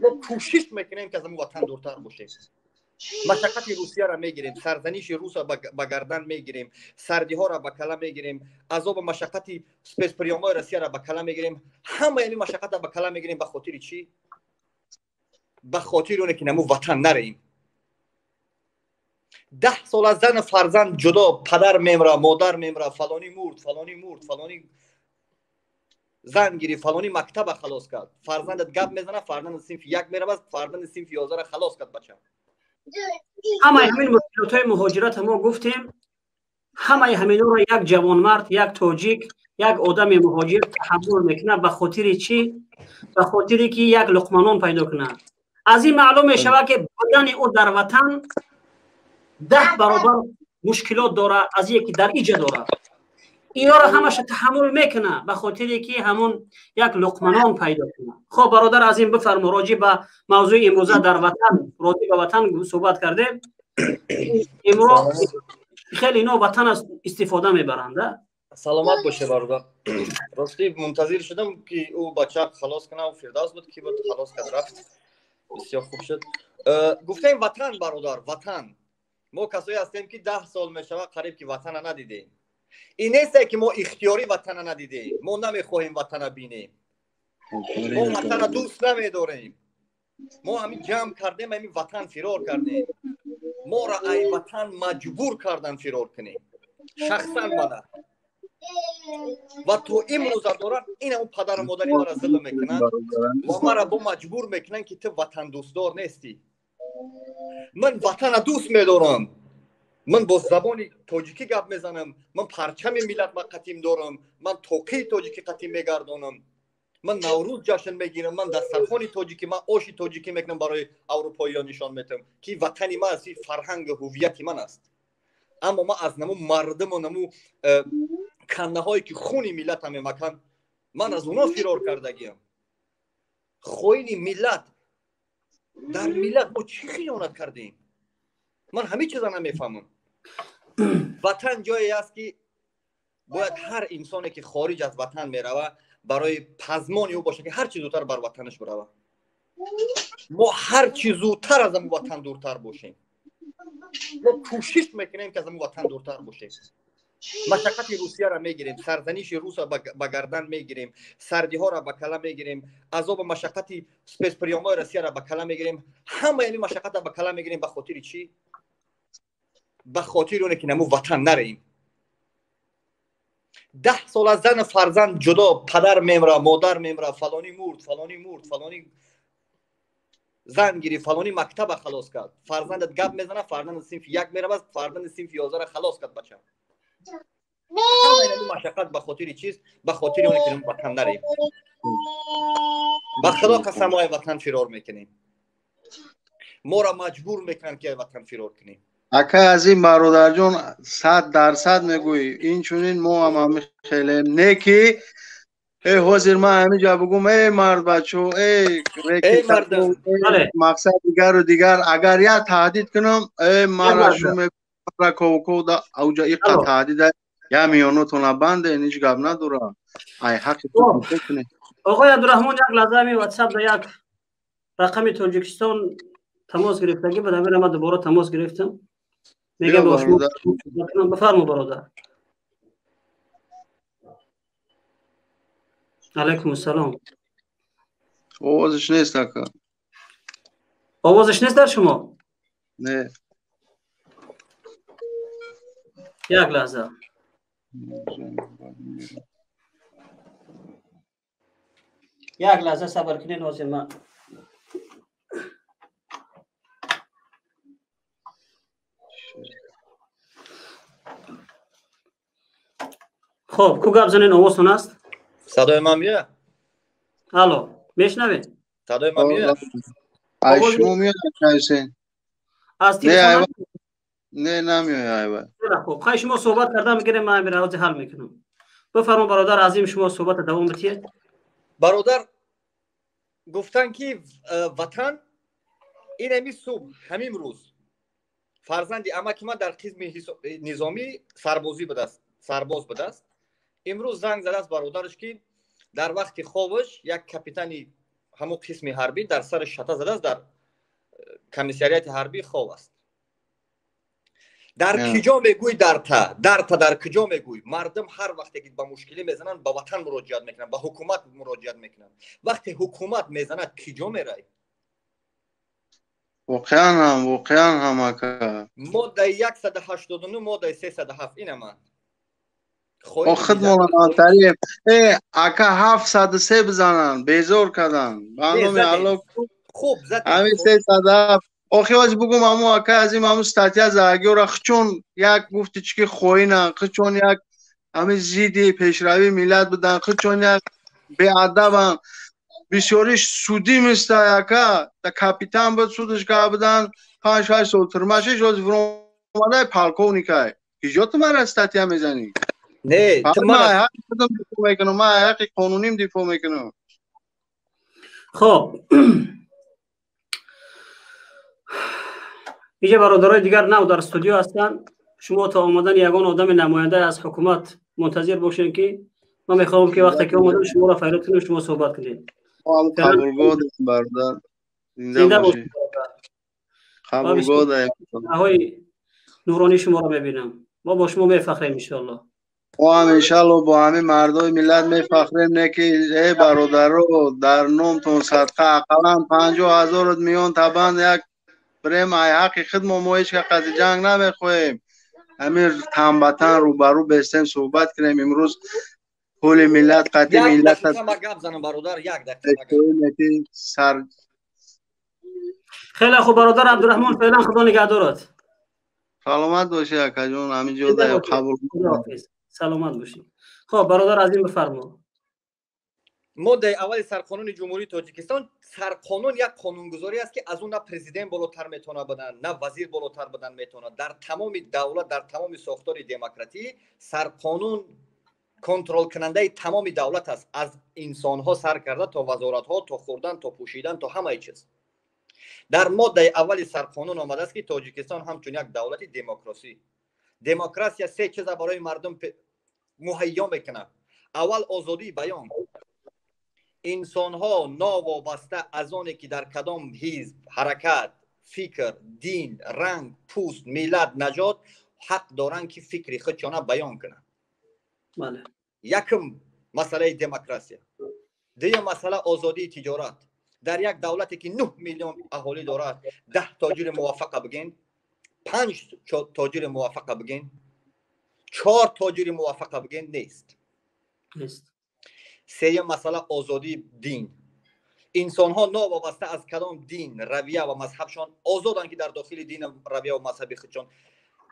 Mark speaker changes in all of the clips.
Speaker 1: Мо кӯшиш мекунем, ки аз ҳамин ватан дуртар бошем. Машаққати Русияро мегирем, сарзаниши руса ба гардан мегирем, сардиҳоро ба кала мегирем, азобу машаққати спецприёмҳои Россияро ба кала мегирем. Ҳамаи ҳамин машаққатро ба кала мегирем. Ба хотири чӣ? Ба хотири оне ки наму ватан нареем. 10 сол аз зану фарзанд ҷудо, падар мемра, модар мемра, фалонӣ мурд, фалонӣ мурд, фалонӣ зан гирифт, фалонӣ мактаба халос кард. Фарзандат гап мезана, фарзанди синфи як меравад, фарзанди синфи 11-ра халос кард бача.
Speaker 2: Ҳамаи ҳамин мушкилотҳои муҳоҷирата мо гуфтем, ҳамаи ҳаминҳоро як ҷавонмард, як тоҷик, як одами муҳоҷир таҳаммул мекунад. Ба хотири чӣ? Ба хотире ки як луқма нон пайдо кунад. Аз ин маълум мешавад, ки будани ӯ дар ватан 10 баробар мушкилот дорад аз ие ки дар иҷа дорад. Инҳоро ҳамаша таҳаммул мекунад ба хотире ки ҳамон як луқма нон пайдо кунад. Хоб, бародар, аз ин бифармо. Роҷӣ ба мавзӯи имрӯза, дар ватан, роҷӣ ба ватан суҳбат кардем имрӯз. Хеле ино ватан истифода мебаранд.
Speaker 1: Саломат боше, бародар. Рости, мунтазир шудам, ки ӯ бача халос кунад. Фирдавс буд, ки буд, халос кард, рафт, бисёр хуб шуд. Гуфтем ватан, бародар, ватан. Мо касое ҳастем, ки 10 сол мешавад қариб, ки ватана надидем. Ин несте, ки мо ихтиёрӣ ватана надидем. Мо намехоҳем ватана бинем, мо ватана дӯст намедорем. Мо ҳамин ҷамъ кардем, ҳамин ватан фирор кардем. Моро ай ватан маҷбур кардан фирор кунем, шахсан мана. Ва то имрӯза доранд ин ҳамн падару модари мара зулм мекунанд ва мара бо маҷбур мекунанд, ки ту ватандӯстдор нестӣ. Ман ватана дӯст медорам, ман бо забони тоҷикӣ гап мезанам, ман парчами миллат ма қатим дорам, ман тоқии тоҷикӣ қатим мегардонам, ман Наврӯз ҷашн мегирам, ман дастархони тоҷикӣ, ман оши тоҷикӣ мекунам, барои аврупоиён нишон метавам, ки ватани ман аст, фарҳангу ҳуввияти ман аст. Аммо ман аз наму мардуму наму каннаҳое, ки хуни миллата мемаканд, ман аз оно фирор кардагиам. Хоини миллат. Дар миллат мо чӣ хиёнат кардем? Ман ҳамин чиза намефаҳмам. Ватан ҷое аст, ки бояд ҳар инсоне, ки хориҷ аз ватан мерава, барои пазмони ӯ бошад, ки ҳар чи зудтар бар ватанаш бирава. Мо ҳар чи зудтар аз ҳамн ватан дуртар бошем. Мо кӯшиш мекунем, ки аз ҳамн ватан дуртар бошем. Машаққати Русияро мегирем, сарзаниши руса ба гардан мегирем, сардиҳоро ба кала мегирем, азобу машаққати спецприёмҳои Россияро ба кала мегирем. Ҳамаи ҳамин машаққатро ба кала мегирем. Ба хотири чӣ? Ба хотири оне ки наму ватан нареем. 10 сол аз зану фарзанд ҷудо, падар мемра, модар мемра, фалонӣ мурд, фалонӣ мурд, фалонӣ зан гирифт, фалонӣ мактаба халос кард. Фарзандат гап мезана, фарзанди синфи як меравад, фарзанди синфи 11-ра халос кард бача. Ҳамаи ҳамин машаққат ба хотири чиз? Ба хотири оне ки ватан нарем. Ба Худо қасам, мо ай ватан фирор мекунем. Моро маҷбур мекунанд, ки ай ватан фирор кунем.
Speaker 3: Ака, аз ин, бародарҷон, 100% мегӯӣ, инчунин мо ҳам ҳами хелем. Не ки э ҳозир ман ҳаминҷа бугум: эй мардбачо, эй, мақсад дигару дигар. Агар як таҳдид кунам, э мара шуме ковков ауҷа иқа таҳдида я миёнотона банде, ҳеҷ гап надора, ай ҳаққи.
Speaker 2: Оқои Абдураҳмон, як лаҳза. Ҳамин Ватсап да як рақами Тоҷикистон тамос гирифтагӣ буд. Ҳамин ман дубора тамос гирифтам, мегам бо шумо. Бифармо, бародар. Алайкум ассалом.
Speaker 3: Овозиш нест, ака.
Speaker 2: Овозиш нест дар шумо?
Speaker 3: Не.
Speaker 2: Як лаҳза, як лаҳза сабр кунед, ҳозир ман. Хоб, ку гап занен, овозтон аст.
Speaker 1: Садои ман меояд?
Speaker 2: Алло, мешунавед?
Speaker 1: Садои ман меояд?
Speaker 3: Ай шумо меояд, Ҳусейн?
Speaker 2: Аз телефон.
Speaker 3: Не, намеояд, айва.
Speaker 2: Хуб, хай, шумо суҳбат карда мегирем, ман амир ҳозир ҳал мекунам. Бифармо, бародар азим, шумо суҳбата давом бидиҳед.
Speaker 1: Бародар, гуфтан ки ватан ин ҳами субҳ, ҳамин рӯз фарзанди амаки ман дар қисми низомӣ сарбозӣ будааст, сарбоз будааст. Имрӯз занг задааст бародараш, ки дар вақти хобаш як капитани ҳамон қисми ҳарбӣ дар сари шата задааст, дар комиссариати ҳарбӣ хоб аст. Дар киҷо мегӯй, дарта дар киҷо мегӯй? Мардум ҳар вақте ки ба мушкилӣ мезананд, ба ватан муроҷиат мекунанд, ба ҳукумат муроҷиат мекунанд. Вақте ҳукумат мезанад, киҷо мерай?
Speaker 3: Воқеан ҳам, воқеан ҳам, ака.
Speaker 1: Моддаи 189, моддаи 307 инаманд.
Speaker 3: Худмонатариф э ака, 703 бизананд, безор карданд, ба номи Алло.
Speaker 1: Хуб.
Speaker 3: Ҳамин 307. Охи оз бугум, аму ака азим, аму статья загиёра хчон як гуфти чи ки хоинан, хчон як ҳамин зидди пешравии миллат будан, хчон як беадабан. Бисёриш судӣ миста, ака, да капитан буд, судш карда будан, 5-6 сол тюрьма шиш, оз вуромадай полковникай. Киҷо ту мара статья мезанӣ?
Speaker 1: Не.
Speaker 3: Ман дифоъ мекунам, ман ҳаққи қонуним дифоъ мекунам.
Speaker 2: Хоб, инҷа бародарои дигар нав дар студио ҳастанд. Шумо то омадани ягон одами намоянда аз ҳукумат мунтазир бошед, ки ман мехоҳам, ки вақте ки омадан, шуморо файрод кунем, шумо суҳбат кунед.
Speaker 3: Қабулгоҳ, бародар, қабулгоҳ.
Speaker 2: Нуронии шуморо мебинам. Мо бо шумо мефахрем, иншоалло.
Speaker 3: Мо ҳам иншалло бо ҳамин мардои миллат мефахрем. Не ки, э бародаро, дар номтон садқа, ақаллан 50 000 миён табанд як бирем, ай ҳаққи худ. Мо ҳеҷ қади ҷанг намехоҳем, ҳамин танбатан рӯбарӯ бестем, суҳбат кунем. Имрӯз пули миллат қати миллат
Speaker 1: гап занам, бародар, як
Speaker 3: дақиқа. Сар.
Speaker 2: Хеле хуб, бародар Абдураҳмон, феълан Худо нигаҳдорад.
Speaker 3: Саломат бошӣ, акаҷон, ҳамин ҷо қабул.
Speaker 2: Саломат бошӣ. Хоб, бародар Азим, бифармо.
Speaker 1: Моддаи аввали Сарқонуни Ҷумҳурии Тоҷикистон. Сарқонун як қонунгузорӣ аст, ки аз он на президент болотар метавонад будан, на вазир болотар будан метавонад. Дар тамоми давлат, дар тамоми сохтори демократӣ сарқонун контролкунандаи тамоми давлат аст, аз инсонҳо сар карда то вазоратҳо, то хӯрдан, то пӯшидан, то ҳамаи чиз. Дар моддаи аввали сарқонун омадааст, ки Тоҷикистон ҳамчун як давлати демократӣ. Демократия се чиза барои мардум муҳайё мекунад. Аввал, озодии баён. Инсонҳо новобаста аз оне ки дар кадом ҳизб, ҳаракат, фикр, дин, ранг, пӯст, миллат, нажод, ҳақ доранд, ки фикри худшона баён кунанд. Якум масъалаи демократия. Дуюм масъала, озодии тиҷорат. Дар як давлате ки 9 миллион аҳолӣ дорад, 10 тоҷири муваффақа бигин, панҷ тоҷири муваффақа бигин, чор тоҷири муваффақа бигин, нест. Сеюм масъала, озодии дин. Инсонҳо новобаста аз кадом дин, равия ва мазҳабшон озоданд, ки дар дохили дин, равия ва мазҳаби худшон.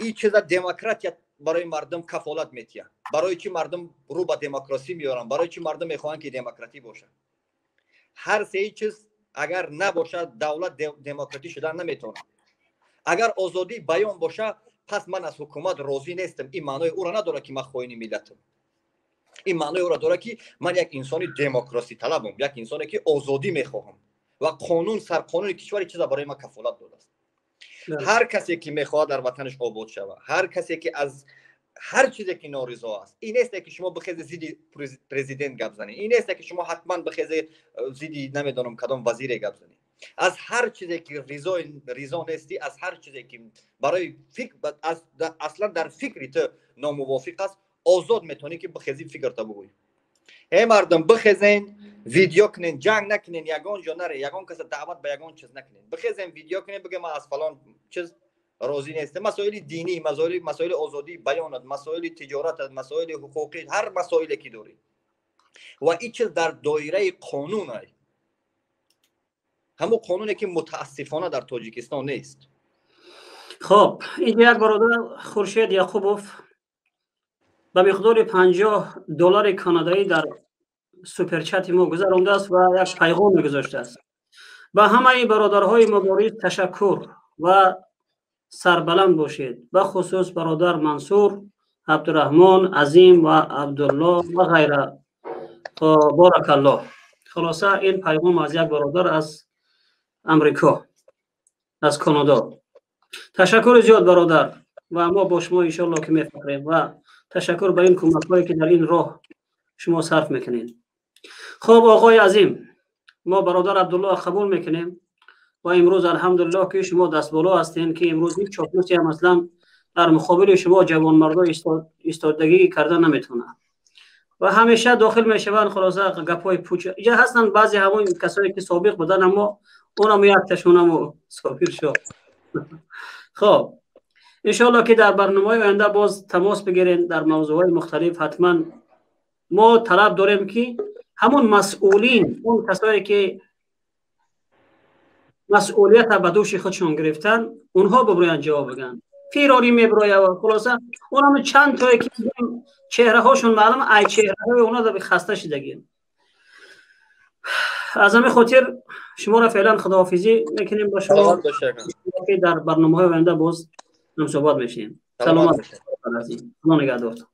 Speaker 1: Ин чиза демократия барои мардум кафолат метиҳад. Барои чӣ мардум рӯ ба демократсӣ меоранд? Барои чӣ мардум мехоҳанд, ки демократӣ бошад? Ҳар сеи чиз агар набошад, давлат демократӣ шудан наметавонад. Агар озодии баён бошад, пас ман аз ҳукумат розӣ нестам, ин маънои ӯро надорад, ки ман хоини миллатам. Ин маънои ӯро дорад, ки ман як инсони демократситалабам, як инсоне ки озодӣ мехоҳам ва қонун, сарқонуни кишвари чиза барои ман кафолат додааст. Ҳар касе ки мехоҳад дар ватанаш обод шавад, ҳар касе ки аз ҳар чизе ки норизо аст, ин несте ки шумо бихезе зидди президент гап занед, ин несте ки шумо ҳатман бихезе зидди намедонам кадом вазире гап занед. Аз ҳар чизе ки ризо нестӣ, аз ҳар чизе ки барои фикр аслан дар фикри ту номувофиқ аст, озод метавонӣ, ки бихези, фикрта бигӯӣ. Эй мардум, бихезен, видео кунен, ҷанг накунен, ягон ҷо наре, ягон каса даъват ба ягон чиз накунен. Бихезен, видео кунен, бигӯ: ман аз фалон чиз розӣ нестем. Масоили динӣ, масоили озодии баёнат, масоили тиҷоратат, масоили ҳуқуқӣ, ҳар масоиле ки дорӣ ва ин чиз дар доираи қонун ай, ҳамон қонуне ки мутаассифона дар Тоҷикистон нест.
Speaker 2: Хоб, инҷо як бародар Хуршед Яқубов ба миқдори 50 доллари канадаӣ дар суперчати мо гузарондааст ва як пайғом гузоштааст: ба ҳамаи бародарҳои мубориз ташаккур ва сарбаланд бошед, бахусус бародар Мансур, Абдураҳмон, Азим ва Абдулло ва ғайра. Боракаллоҳ. Хулоса, ин пайғом аз як бародар аз Амрико, аз Канадо. Ташаккури зиёд, бародар, ва мо бо шумо иншоалло ки мефахрем ва ташаккур ба ин кӯмакҳое ки дар ин роҳ шумо сарф мекунед. Хуб, оғои Азим, Мо бародар Абдулло қабул мекунем ва имрӯз, алҳамдулиллоҳ, ки шумо дастболо ҳастем, ки имрӯз ҳеҷ чоплусе ҳам аслан дар муқобили шумо ҷавонмардо истодагӣ карда наметавонад ва ҳамеша дохил мешаванд. Хулоса, гапҳои пуч иҷа ҳастанд. Баъзе ҳамон касое ки собиқ будан, аммо онам якташонаму собир шуд. Хоб, иншоалло, ки дар барномаҳои оянда боз тамос бигирем дар мавзӯъҳои мухталиф. Ҳатман мо талаб дорем, ки ҳамон масъулин, он касое ки масъулията ба дӯши худшон гирифтан, онҳо бибироянд, ҷавоб бигӯянд. Фирорӣ мебирояд. Хулоса, онам чанд тое ки чеҳраҳошон маълум, ай чеҳраҳои онҳо хаста шидагем. Аз ҳамин хотир шуморо феълан худоҳофизӣ мекунем ба шумо, дар барномаҳои оянда боз ҳамсӯҳбат мешавем. Саломат, Худо нигаҳдортон.